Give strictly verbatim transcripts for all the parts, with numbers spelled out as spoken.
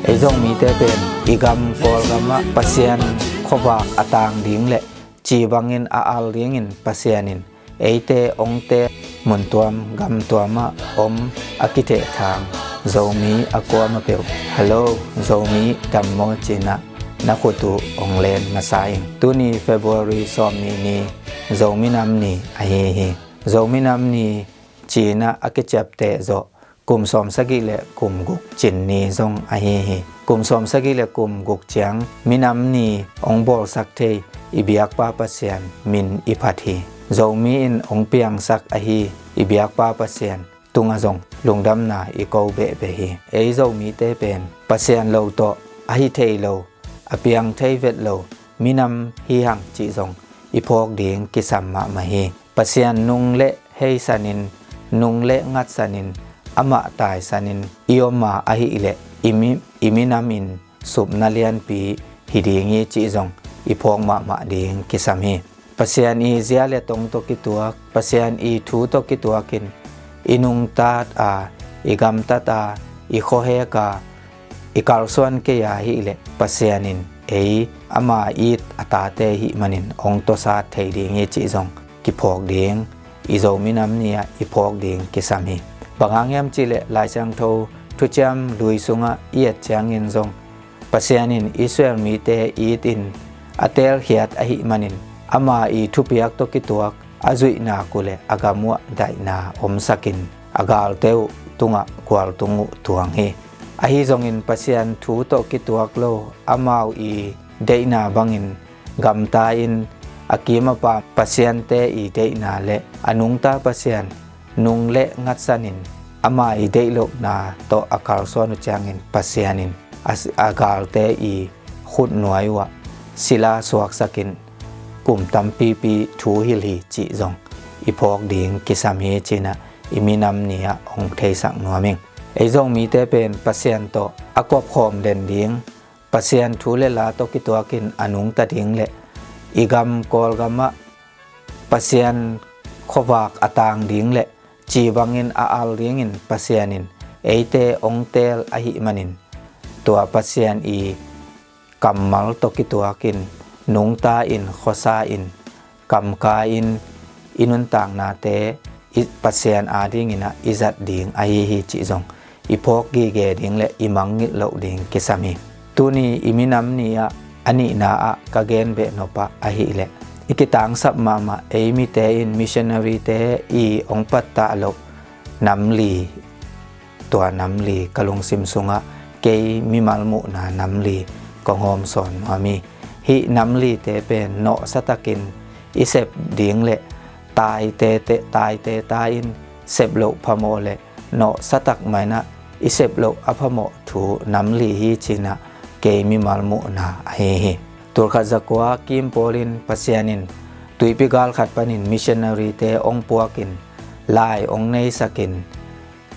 Ei Zomite pen i gam Kawlgam ah Pasian khuavak a tang ding le ci bangin a al dingin Pasian in eite ong teel muntuam gamtuam ah om a kithehthang Zomi a kuamah peuh, "Hello, Zomi dam maw?" ci-in ah na khut uh ong len masa ing. Tuni February sawmnih ni Zomi Nam Ni ahi hi. Zomi Nam Ni ci-in ah a kiciapteh zawh kum sawmsagih le kum guk cin ni zong ahi hi. Kum sawmsagih le kum guk ciang minam ni ong bawlsak thei i biakpa Pasian min i phat hi. Zomi in ong piangsak ahi i biakpa Pasian tungah zong lungdamna i ko behbeh hi. Ei Zomite pen Pasian lo tawh a hi thei lo, a piang thei vet lo minam hi hang cih zong i phawk ding kisam mahmah hi. Pasian nung le heisanin, nung le ngatsanin, amah taisanin i om a ahih leh i mi, i minam in supna lianpi hi ding hi cih zong i phawk mahmah ding kisam hi. Pasian i zia le tong tawh kituak, Pasian i thu tawh kituakin i nungtat a, i gamtat a, i khuahek a, i kalsuan kei a ahih leh Pasian in ei ama it a tate ahih manin ong tawsat thei ding hi cih zong kiphawk ding, i Zomi Nam Ni ah i phawk ding kisam hi. Bang hang hiam cih leh Lai Siangtho Thuciam Lui sungah i et ciangin zong Pasian in Israel mite it in a teelkhiat ahih manin ama i thupiak tawh kituak a zuihna uh le a gam uh ah daihna omsakin a galte uh tungah gualtung uh tuang hi. Ahi zongin Pasian thu tawh kituak lo, amau i deihna bangin gamta in a kim a pam pasiante i deihna le a nungta Pasian nung le ngatsanin ama i deih lohna tawh a kalsuan uh ciangin Pasian in a, a galte i khutnuai uh ah sila suaksakin kum tampipi thu hilh hi cih zong i phawk ding kisam hi ci-in ah i minam ni ah ong theisak nuam ing. Ei Zomite pen Pasian tawh a kuapkhawm den ding, Pasian thu le la tawh kituakin a nungta ding le i gam Kawlgam ah Pasian khuavak a tang ding le ci bangin a al dingin Pasian in eite ong teel ahih manin tua Pasian i kammal tawh kituakin nungta in, khuasa in, kamka in i nuntaknate i Pasian adingin ah i zat ding ahi hi cih zong i phawk gige ding le i mangngilh loh ding kisam hi. Tuni i minam ni ah a nihna ah ka gen behnop ah ahih leh i kitangsap mahmah ei mite in missionaryte i ong pattah loh nam li, tua nam li ka lungsim sungah kei mimal muhna nam li kong hawmsawn nuam hi. Hih nam lite pen nawhsatakin i sep ding le taite, taite ta in sep loh phamawh le nawhsatak mah in ah i sep loh a phamawh thu nam li hi ci-in ah kei mimal muhna ahi hi. Tulkhat zakua kim pawl in Pasian in tuipi gal khat panin missionaryte ong puakin lai ong neisakin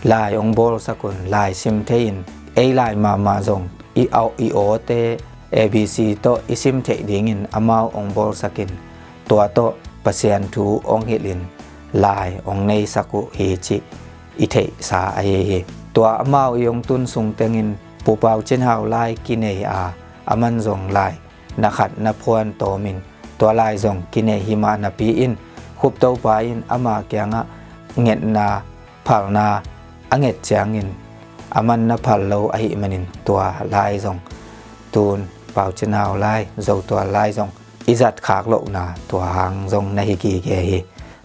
lai ong bawlsak un, lai sim thei in, ei lai mahmah zong i aw, i awte A B C tawh i sim theih dingin amau ong bawlsak in, tua tawh Pasian thu ong hilh in lai ong neisak uh hi cih i theihsa ahi hi. Tua amau i ong tun sung tengin Pu Pau Cin Hau lai kinei a, aman zong lai na khat na phuan tawmin tua lai zong kinei hi mah napi in Khup Topa in ama kiangah ngetna phalna a nget ciangin aman na phal lo ahih manin tua lai zong tun Pau Cin Hau lai, Zotual lai zong i zat khak lohna tua hang zong na hi gige hi.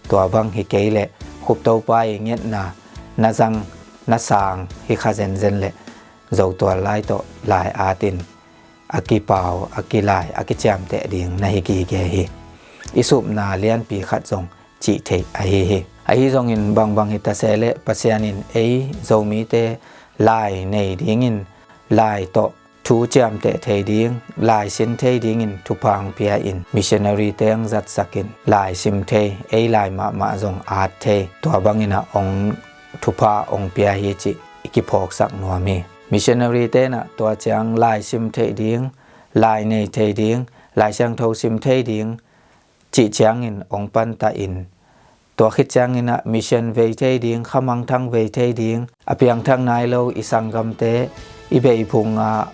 Tua bang hi kei leh Khup Topa i ngetna na zang na sang hi kha zenzen leh Zotual lai tawh lai at in a kipau, a kilai, a kiciamteh ding na hi gige hi. I supna lianpi khat zong cih theih ahi hi. Ahi zongin bangbang hi ta se leh Pasian in ei Zomite lai nei dingin lai tawh thu ciamteh thei ding, lai sin thei dingin thupha ong pia in missionary teng zatsak in lai sim thei, ei lai mahmah zong at thei, tua bangin ah ong thupha ong pia hi cih i kiphawksak nuam hi. Missionary ten ah tua ciang lai sim theih ding, lai nei thei ding, Lai Siangtho sim thei ding cih ciangin ong pantah in, tua khit ciangin ah mission vei thei ding, khamangthang vei thei ding, a piangthak nai lo i sanggamte I beiphung ah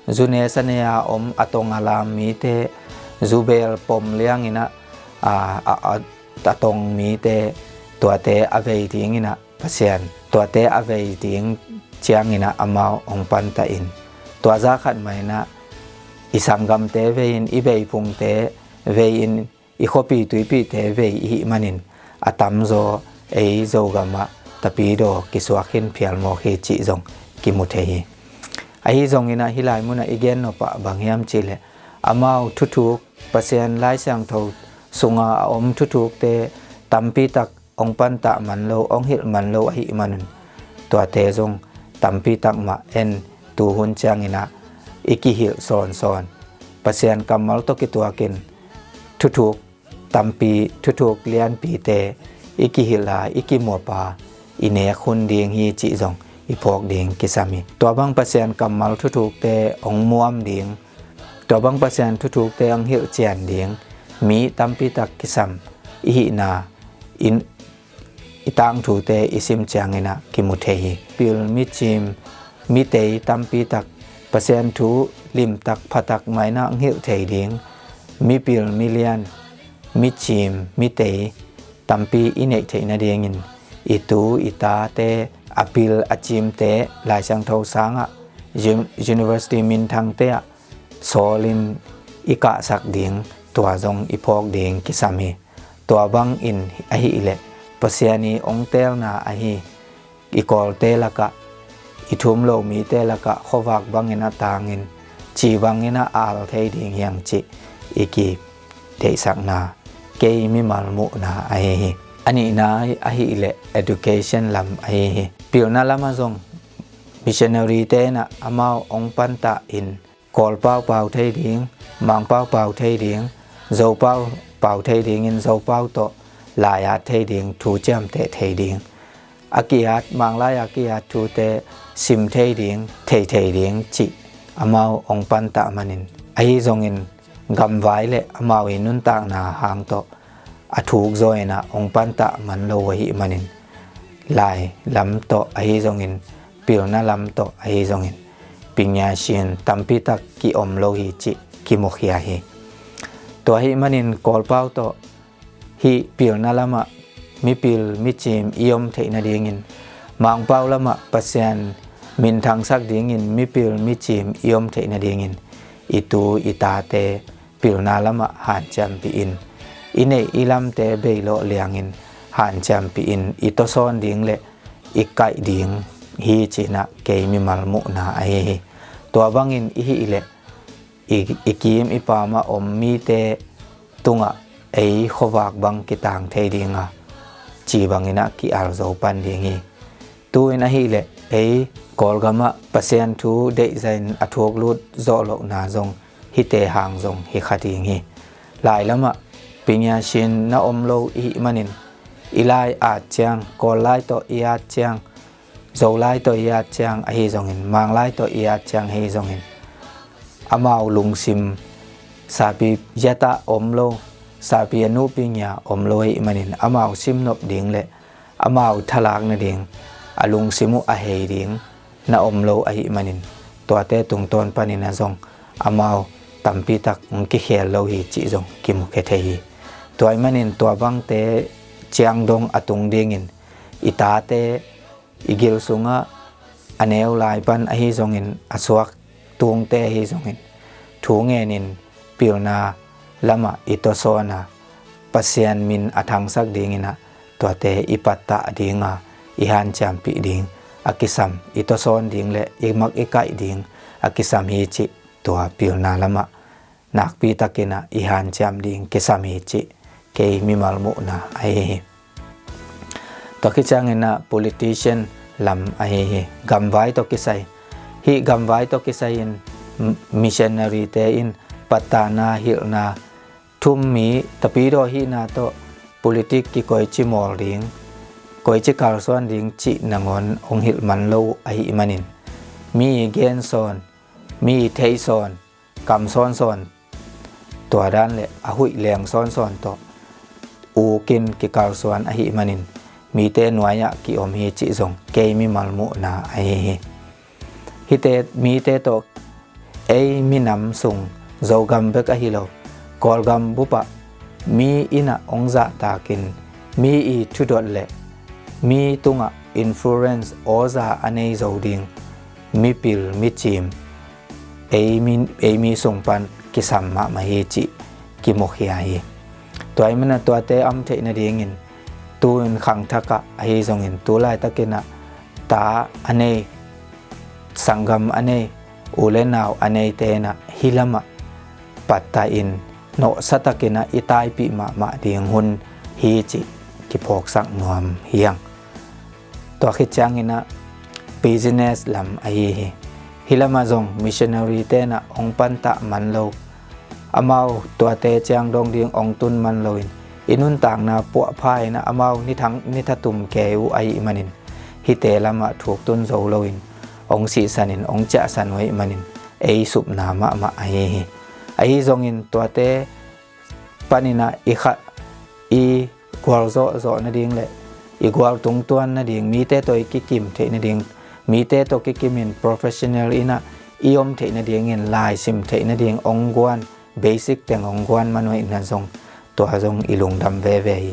zu ne sa ne a om a tong a lam mite, zu bel pom liangin ah, a, a, a, a tong mite, tuate a vei dingin ah Pasian, tuate a vei ding ciangin ah amau hong pantah in, tua zah khat mah in ah i sanggamte vei in, i beiphungte vei in, i khuapi tuipite vei i hih manin a tamzaw ei Zogam ah Tapidaw kisuak khin phial mawk hi cih zong kimu thei hi. Ahi zongin ah hih lai munah i gen nop ah bang hiam cih leh, amau thuthuk, Pasian Lai Siangtho sunga a om thuthukte tampi tak hong pantah man lo, hong hilh man lo ahih manun, tuate zong tampi tak mah en, tuhun ciangin ah i kihilh sawnsawn, Pasian kammal tawh kituakin thuthuk tampi, thuthuk lianpite i kihilh a, i kimuap a, i nek hun ding hi cih zong i phawk ding kisam hi. Tua bang Pasian kammal thuthukte hong muam ding, tua bang Pasian thuthukte hong hilh cian ding mi tampi tak kisam i hihna in, i tangthute i sim ciangin ah kimu thei hi. Pil, micim, mitei tampi tak Pasian thu limtak phatak mah in ah hong hilh thei ding, mipil, milian, micim, mitei tampi i neih theih nadingin, i tu i tate, a pil a cimte Lai Siangtho sangah, un-, university minthangte ah sawlin i kahsak ding, tua zong i phawk ding kisam hi. Tua bangin ahih leh Pasian i hong teelna ahi, i Kawlte lakah, i thum lo mite lakah khuavak bangin a tangin, ci bangin a al thei ding hi hang cih i kideihsakna, kei mimal muhna ahi hi. A nihna ahih leh education lam ahi hi. Pilna lamah zong missionary te in ah amau hong pantah in, Kawlpau pau thei ding, Mangpau pau thei ding, Zopau pau thei dingin Zopau tawh lai at thei ding, thu ciamteh thei ding, a ki-at, Manglai a ki-at thute sim thei ding, thei thei ding cih amau hong pantah manin, ahi zongin gamvai le amau i nuntakna hang tawh a thuk zaw in ah hong pantah man lo ahih manin, lai lam tawh ahi zongin, pilna lam tawh ahi zongin, pinyasin tampi tak ki-om lo hi cih kimukhia hi. Tua ahih manin Kawlpau tawh hih pilna lamah mipil micim i om theih nadingin, Mangpau lamah Pasian minthangsak dingin mipil micim i om theih nadingin, i tu i tate pilna lamah hanciampih in, i neih i lamte beilawh liangin hanciampih in, i tawsawn ding le i kaih ding hi cih in ah kei mimal muhna ahi hi. Tua bangin i hih leh i, i kim i pamah om mite tungah ei khuavak bang kitang thei ding a, ci bangin ah ki-al zo pan ding hi. Tu-in ahih leh ei Kawlgamah Pasian thu deihzahin a thuk lut zawh lohna zong hihte hang zong hi kha ding hi. Lai lamah pinyasin na om lo i hih manin, i lai at ciang, Kawl lai tawh i at ciang, Zo lai tawh i at ciang ahi zongin, Mang lai tawh i at ciang ahi zongin, amau lungsim sapi yatah om lo, sapi a nupi ngia om lo ahih manin, amau simnop ding le amau thalak nading a lungsim uh a hei ding na om lo ahih manin, tuate tungtawn panin ah zong amau tampi tak hong kikhel lo hi cih zong kimukhia thei hi. Tua ahih manin tua bangte ciang dong a tung dingin, i tate i gil sungah a neu lai pan ahi zongin, a suak tungte ahi zongin, thu ngenin pilna lamah i tawsawn a, Pasian min a thangsak dingin ah tuate i pattah ding a, i hanciampih ding a kisam, i tawsawn ding le i mak i kaih ding a kisam hi cih tua pilna lamah nakpi takin ah i hanciam ding kisam hi cih kei mimal muhna ahi hi. Tua khit ciangin ah politician lam ahi hi. Gamvai tawh kisai, hih gamvai tawh kisai in m-, missionary te in pattahna, hilhna, thum mi, Tapidaw hihna tawh politic kikoici mawl ding, koici kalsuan ding cih nangawn hong hilh man lo ahih manin, mi i gen sawn, mi i thei sawn, kam sawnsawn, tua dan le a huih leng sawnsawn tawh ukin kikalsuan ahih manin, mite nuai-ah ki-om hi cih zong kei mimal muhna ahi hi. Hihte mite tawh ei minam sung Zogam bek ahi lo, Kawlgam bupah mi innah hong zahtakin mi i thudot le mi tungah influence awza a nei zo ding mipil micim ei mi, ei mi sung pan kisam mahmah hi cih kimukhia hi. Tua ahih manin tuate a om theih nadingin tu-in khangthakah ahi zongin tu laitakinah ta a nei, sanggam a nei, u le nau a nei tenah hih lamah pattahin nawhsatakinah i taipih mahmah ding hun hi cih kiphawksak nuam hi hang. Tua khit cianginah business lam ahi hi. Hih lamah zong missionary tenah hong pantah man lo, amau tuate ciang dong ding hong tun man loin i nuntakna puahpha inah amau nithang, nithatum kei uh ahih manin hihte lamah thuktun zo loin hong sihsanin hong ciahsan uh ahih manin ei supna mahmah ahi hi. Ahi zongin tuate paninah i kha, i gualzawh zawh nading le i gual tungtuan nading, mite tawh i kikim theih nading, mite tawh kikimin professional innah i om theih nadingin laisim theih nading hong guan, basic teng hong guan man uh ahih manin zong tua zong i lungdam veve hi.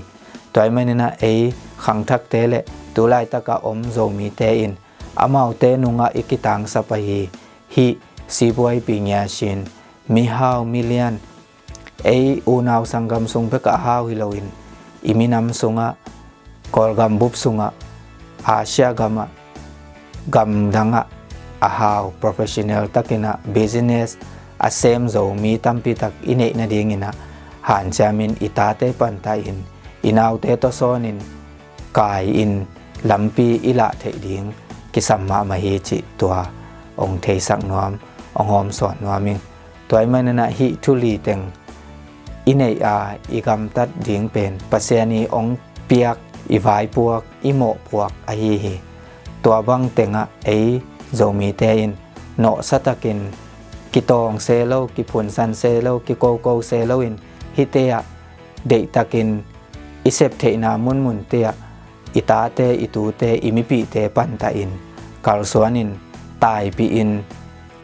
Tua ahih maninah ei khangthakte le tu laitakah om Zomite in amaute nungah i kitangsap ahi hih Sibuai Pingiasin, mihau milian, ei unau sanggam sung bekah a hau hi loin i minam sungah, Kawlgam bup sungah, Asia gamah, gamdangah a hau professional takinah business a sem zo mi tampitak i neih nadinginah hanciamin i tate pantahin i naute tawsawnin kai-in lampi i lah theih ding kisam mahmah hi cih tua hong theisak nuam, hong hawmsawn nuam ing. Tua ahih maninah hih thu li teng i neih a i gamtat ding pen Pasian i hong piak i vaipuak i mawhpuak ahi hi. Tua bang tengah ei Zomite in nawhsatakin kitawng se lo, kiphunsan se lo, kikoko se loin hihte ah deihtakin i sep theihna munmunte ah i tate, i tute, i mipihte pantahin kalsuanin taipihin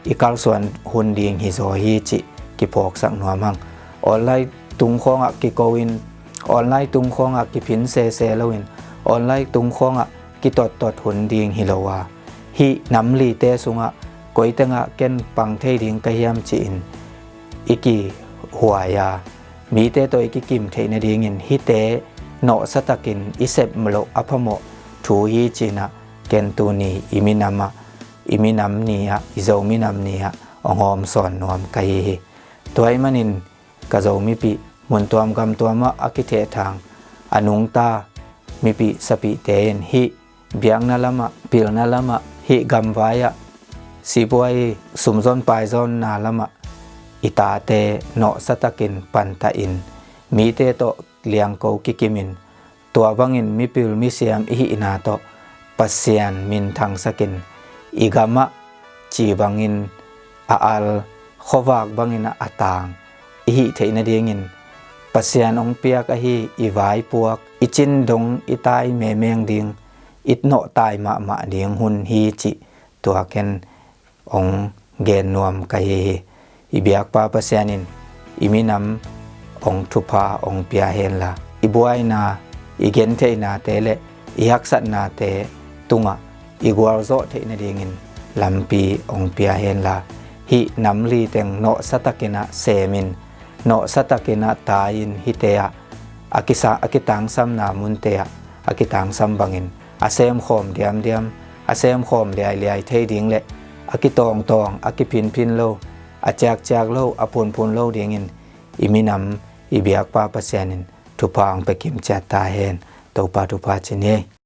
i kalsuan hun ding hi zaw hi cih kiphawksak nuam hang. Online tungkhawngah kiko-in, online tungkhawngah kiphin sese loin online tungkhawngah kitottot hun ding hi lo a, hih nam lite sungah koi tengah ken pang thei ding ka hiam ci-in i kihuai a, mite tawh i kikim theih nadingin hihte nawhsatakin i sep loh a phamawh thu hi ci-inah ken tuni i minamah, i minam ni-ah, i Zo minam ni-ah hong hawmsawn nuam ka hi hi. Tua ahih manin ka Zo mipih muntuam gamtuamah a kithehthang a nungta mipih sapihte in hih biakna lamah, pilna lamah, hih gamvai-ah, Sibuai sumzon paizonna lamah i tate nawhsatakin pantahin mite tawh liangko kikimin, tua bangin mipil misiam i hihna tawh Pasian minthangsakin i gamah ci bangin a al, khuavak bangin a tang i hih theih nadingin Pasian hong piak ahi i vaipuak, i cin dong i tai memeng ding, i nawhtai mahmah ding hun hi cih tua ken hong gen nuam ka hi hi. I biakpa Pasian in i minam hong thupha hong pia henla, i buaina, i gentheihnate le i haksatnate tungah i gualzawh theih nadingin lampi hong pia henla, hih nam li teng nawhsatakinah semin, nawhsatakinah tai-in hihte ah a kisa, a kitangsamna munte ah a kitangsam bangin a semkhawm diamdiam, a semkhawm liailiai thei ding le a kitawngtawng, a kiphinphin lo, a ciakciak lo, a phunphun lo dingin i minam, i biakpa Pasian in thupha hong pia kimciat ta hen. Topa thupha ci ni ei.